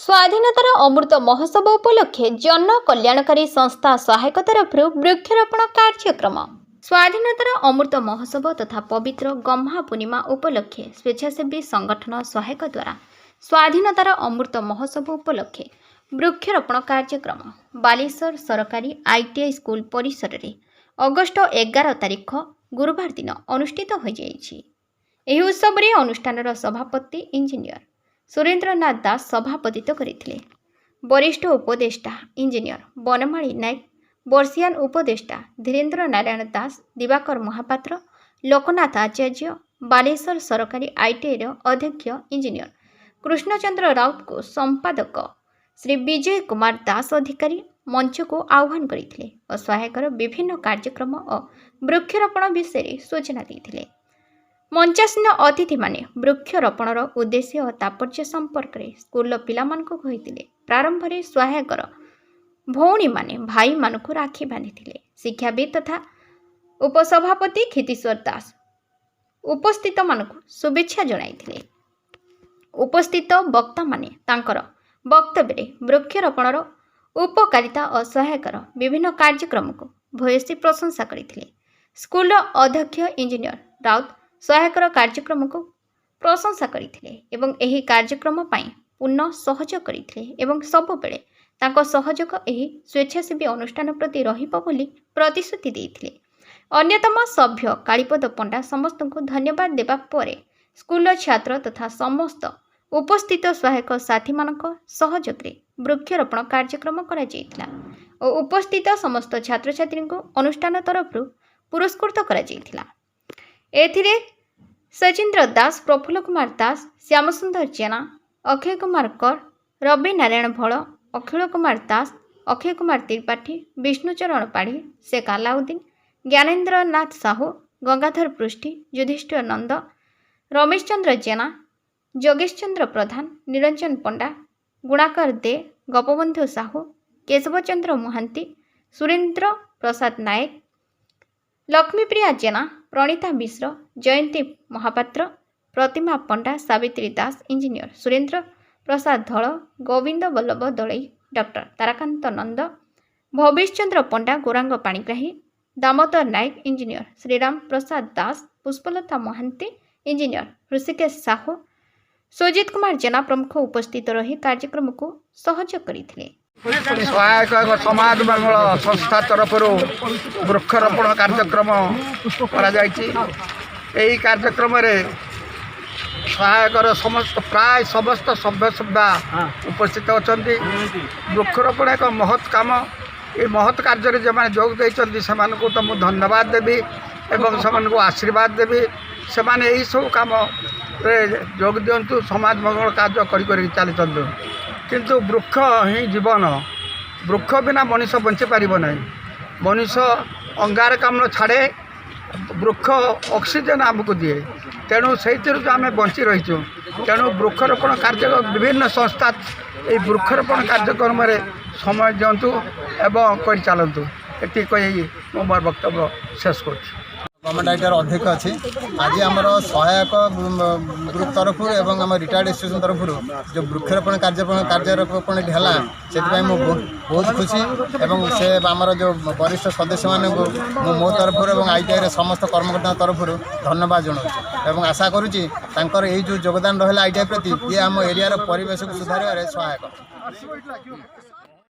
ସ୍ୱାଧୀନତାର ଅମୃତ ମହୋତ୍ସବ ଉପଲକ୍ଷେ ଜନ କଲ୍ୟାଣକାରୀ ସଂସ୍ଥା ସହାୟକ ତରଫରୁ ବୃକ୍ଷରୋପଣ କାର୍ଯ୍ୟକ୍ରମ। ସ୍ୱାଧୀନତାର ଅମୃତ ମହୋତ୍ସବ ତଥା ପବିତ୍ର ଗହ୍ମା ପୂର୍ଣ୍ଣିମା ଉପଲକ୍ଷେ ସ୍ୱେଚ୍ଛାସେବୀ ସଂଗଠନ ସହାୟକ ଦ୍ୱାରା ସ୍ୱାଧୀନତାର ଅମୃତ ମହୋତ୍ସବ ଉପଲକ୍ଷେ ବୃକ୍ଷରୋପଣ କାର୍ଯ୍ୟକ୍ରମ ବାଲେଶ୍ୱର ସରକାରୀ ଆଇଟିଆଇ ସ୍କୁଲ ପରିସରରେ ଅଗଷ୍ଟ 11 ତାରିଖ ଗୁରୁବାର ଦିନ ଅନୁଷ୍ଠିତ ହୋଇଯାଇଛି। ଏହି ଉତ୍ସବରେ ଅନୁଷ୍ଠାନର ସଭାପତି ଇଞ୍ଜିନିୟର ସୁରେନ୍ଦ୍ରନାଥ ଦାସ ସଭାପତିତ୍ୱ କରିଥିଲେ। ବରିଷ୍ଠ ଉପଦେଷ୍ଟା ଇଞ୍ଜିନିୟର ବନମାଳୀ ନାୟକ, ବର୍ଷିୟାନ ଉପଦେଷ୍ଟା ଧୀରେନ୍ଦ୍ର ନାରାୟଣ ଦାସ, ଦିବାକର ମହାପାତ୍ର, ଲୋକନାଥ ଆଚାର୍ଯ୍ୟ, ବାଲେଶ୍ୱର ସରକାରୀ ଆଇଟିଆଇର ଅଧ୍ୟକ୍ଷ ଇଞ୍ଜିନିୟର କୃଷ୍ଣଚନ୍ଦ୍ର ରାଉତଙ୍କୁ ସମ୍ପାଦକ ଶ୍ରୀ ବିଜୟ କୁମାର ଦାସ ଅଧିକାରୀ ମଞ୍ଚକୁ ଆହ୍ୱାନ କରିଥିଲେ ଓ ସହାୟକର ବିଭିନ୍ନ କାର୍ଯ୍ୟକ୍ରମ ଓ ବୃକ୍ଷରୋପଣ ବିଷୟରେ ସୂଚନା ଦେଇଥିଲେ। ମଞ୍ଚାସୀନ ଅତିଥିମାନେ ବୃକ୍ଷରୋପଣର ଉଦ୍ଦେଶ୍ୟ ଓ ତାତ୍ପର୍ଯ୍ୟ ସମ୍ପର୍କରେ ସ୍କୁଲର ପିଲାମାନଙ୍କୁ କହିଥିଲେ। ପ୍ରାରମ୍ଭରେ ସହାୟକର ଭଉଣୀମାନେ ଭାଇମାନଙ୍କୁ ରାକ୍ଷୀ ବାନ୍ଧିଥିଲେ। ଶିକ୍ଷାବିତ୍ ତଥା ଉପସଭାପତି କ୍ଷିତୀଶ୍ୱର ଦାସ ଉପସ୍ଥିତମାନଙ୍କୁ ଶୁଭେଚ୍ଛା ଜଣାଇଥିଲେ। ଉପସ୍ଥିତ ବକ୍ତାମାନେ ତାଙ୍କର ବକ୍ତବ୍ୟରେ ବୃକ୍ଷରୋପଣର ଉପକାରିତା ଓ ସହାୟକର ବିଭିନ୍ନ କାର୍ଯ୍ୟକ୍ରମକୁ ଭୂୟସୀ ପ୍ରଶଂସା କରିଥିଲେ। ସ୍କୁଲର ଅଧ୍ୟକ୍ଷ ଇଞ୍ଜିନିୟର ରାଉତ ସହାୟକର କାର୍ଯ୍ୟକ୍ରମକୁ ପ୍ରଶଂସା କରିଥିଲେ ଏବଂ ଏହି କାର୍ଯ୍ୟକ୍ରମ ପାଇଁ ପୂର୍ଣ୍ଣ ସହଯୋଗ କରିଥିଲେ ଏବଂ ସବୁବେଳେ ତାଙ୍କ ସହଯୋଗ ଏହି ସ୍ୱେଚ୍ଛାସେବୀ ଅନୁଷ୍ଠାନ ପ୍ରତି ରହିବ ବୋଲି ପ୍ରତିଶ୍ରୁତି ଦେଇଥିଲେ। ଅନ୍ୟତମ ସଭ୍ୟ କାଳୀପଦ ପଣ୍ଡା ସମସ୍ତଙ୍କୁ ଧନ୍ୟବାଦ ଦେବା ପରେ ସ୍କୁଲର ଛାତ୍ର ତଥା ସମସ୍ତ ଉପସ୍ଥିତ ସହାୟକ ସାଥୀମାନଙ୍କ ସହଯୋଗରେ ବୃକ୍ଷରୋପଣ କାର୍ଯ୍ୟକ୍ରମ କରାଯାଇଥିଲା ଓ ଉପସ୍ଥିତ ସମସ୍ତ ଛାତ୍ରଛାତ୍ରୀଙ୍କୁ ଅନୁଷ୍ଠାନ ତରଫରୁ ପୁରସ୍କୃତ କରାଯାଇଥିଲା। ଏଥିରେ ସଚିନ୍ଦ୍ର ଦାସ, ପ୍ରଫୁଲ୍ଲ କୁମାର ଦାସ, ଶ୍ୟାମସୁନ୍ଦର ଜେନା, ଅକ୍ଷୟ କୁମାର କର, ରବି ନାରାୟଣ ଭଳ, ଅଖିଳ କୁମାର ଦାସ, ଅକ୍ଷୟ କୁମାର ତ୍ରିପାଠୀ, ବିଷ୍ଣୁଚରଣ ପାଢ଼ୀ, ଶେଖ ଆଲାଉଦ୍ଦିନ, ଜ୍ଞାନେନ୍ଦ୍ର ନାଥ ସାହୁ, ଗଙ୍ଗାଧର ପୃଷ୍ଟି, ଯୁଧିଷ୍ଠିର ନନ୍ଦ, ରମେଶ ଚନ୍ଦ୍ର ଜେନା, ଯୋଗେଶ ଚନ୍ଦ୍ର ପ୍ରଧାନ, ନିରଞ୍ଜନ ପଣ୍ଡା, ଗୁଣାକର ଦେ, ଗୋପବନ୍ଧୁ ସାହୁ, କେଶବ ଚନ୍ଦ୍ର ମହାନ୍ତି, ସୁରେନ୍ଦ୍ର ପ୍ରସାଦ ନାୟକ, ଲକ୍ଷ୍ମୀପ୍ରିୟା ଜେନା, ପ୍ରଣୀତା ମିଶ୍ର, ଜୟନ୍ତୀ ମହାପାତ୍ର, ପ୍ରତିମା ପଣ୍ଡା, ସାବିତ୍ରୀ ଦାସ, ଇଞ୍ଜିନିୟର ସୁରେନ୍ଦ୍ର ପ୍ରସାଦ Dhal, Gobinda Vallabh Dalei, doctor Tarakanta Nanda, ଭବିଷ Chandra Panda, Gauranga Panigrahi, Damodar Nayak, engineer Shriram Prasad Das, Pushpalata Mohanty, engineer Hrushikesh Sahu, Sujit Kumar Jena ପ୍ରମୁଖ ଉପସ୍ଥିତ ରହି କାର୍ଯ୍ୟକ୍ରମକୁ ସହଯୋଗ କରିଥିଲେ। ସହାୟକ ଏକ ସମାଜ ମଙ୍ଗଳ ସଂସ୍ଥା ତରଫରୁ ବୃକ୍ଷରୋପଣ କାର୍ଯ୍ୟକ୍ରମ କରାଯାଇଛି। ଏହି କାର୍ଯ୍ୟକ୍ରମରେ ସହାୟକର ସମସ୍ତ, ପ୍ରାୟ ସମସ୍ତ ସଭ୍ୟ ସଭ୍ୟା ଉପସ୍ଥିତ ଅଛନ୍ତି। ବୃକ୍ଷରୋପଣ ଏକ ମହତ୍ କାମ। ଏ ମହତ୍ କାର୍ଯ୍ୟରେ ଯେଉଁମାନେ ଯୋଗ ଦେଇଛନ୍ତି, ସେମାନଙ୍କୁ ତ ମୁଁ ଧନ୍ୟବାଦ ଦେବି ଏବଂ ସେମାନଙ୍କୁ ଆଶୀର୍ବାଦ ଦେବି। ସେମାନେ ଏହିସବୁ କାମରେ ଯୋଗ ଦିଅନ୍ତୁ, ସମାଜ ମଙ୍ଗଳ କାର୍ଯ୍ୟ କରି କରି ଚାଲିଛନ୍ତି। କିନ୍ତୁ ବୃକ୍ଷ ହିଁ ଜୀବନ। ବୃକ୍ଷ ବିନା ମଣିଷ ବଞ୍ଚିପାରିବ ନାହିଁ। ମଣିଷ ଅଙ୍ଗାରକାମ୍ଳ ଛାଡ଼େ, ବୃକ୍ଷ ଅକ୍ସିଜେନ୍ ଆମକୁ ଦିଏ। ତେଣୁ ସେଇଥିରୁ ତ ଆମେ ବଞ୍ଚି ରହିଛୁ। ତେଣୁ ବୃକ୍ଷରୋପଣ କାର୍ଯ୍ୟ, ବିଭିନ୍ନ ସଂସ୍ଥା ଏଇ ବୃକ୍ଷରୋପଣ କାର୍ଯ୍ୟକ୍ରମରେ ସମୟ ଦିଅନ୍ତୁ ଏବଂ କରିଚାଲନ୍ତୁ। ଏତିକି କହି ମୁଁ ମୋର ବକ୍ତବ୍ୟ ଶେଷ କରୁଛି। ଗଭର୍ଣ୍ଣମେଣ୍ଟ ଆଇଟିଆର ଅଧ୍ୟକ୍ଷ ଅଛି। ଆଜି ଆମର ସହାୟକ ଗ୍ରୁପ୍ ତରଫରୁ ଏବଂ ଆମ ରିଟାୟାର୍ଡ଼ ଆସୋସିଏସନ୍ ତରଫରୁ ଯେଉଁ ବୃକ୍ଷରୋପଣ କାର୍ଯ୍ୟରୋପଣଟି ହେଲା, ସେଥିପାଇଁ ମୁଁ ବହୁତ ଖୁସି ଏବଂ ସେ ଆମର ଯେଉଁ ବରିଷ୍ଠ ସଦସ୍ୟମାନଙ୍କୁ ମୁଁ ମୋ ତରଫରୁ ଏବଂ ଆଇଟିଆଇର ସମସ୍ତ କର୍ମକର୍ତ୍ତାଙ୍କ ତରଫରୁ ଧନ୍ୟବାଦ ଜଣାଉଛି ଏବଂ ଆଶା କରୁଛି ତାଙ୍କର ଏଇ ଯେଉଁ ଯୋଗଦାନ ରହିଲା ଆଇଟିଆଇ ପ୍ରତି, ଇଏ ଆମ ଏରିଆର ପରିବେଶକୁ ସୁଧାରିବାରେ ସହାୟକ।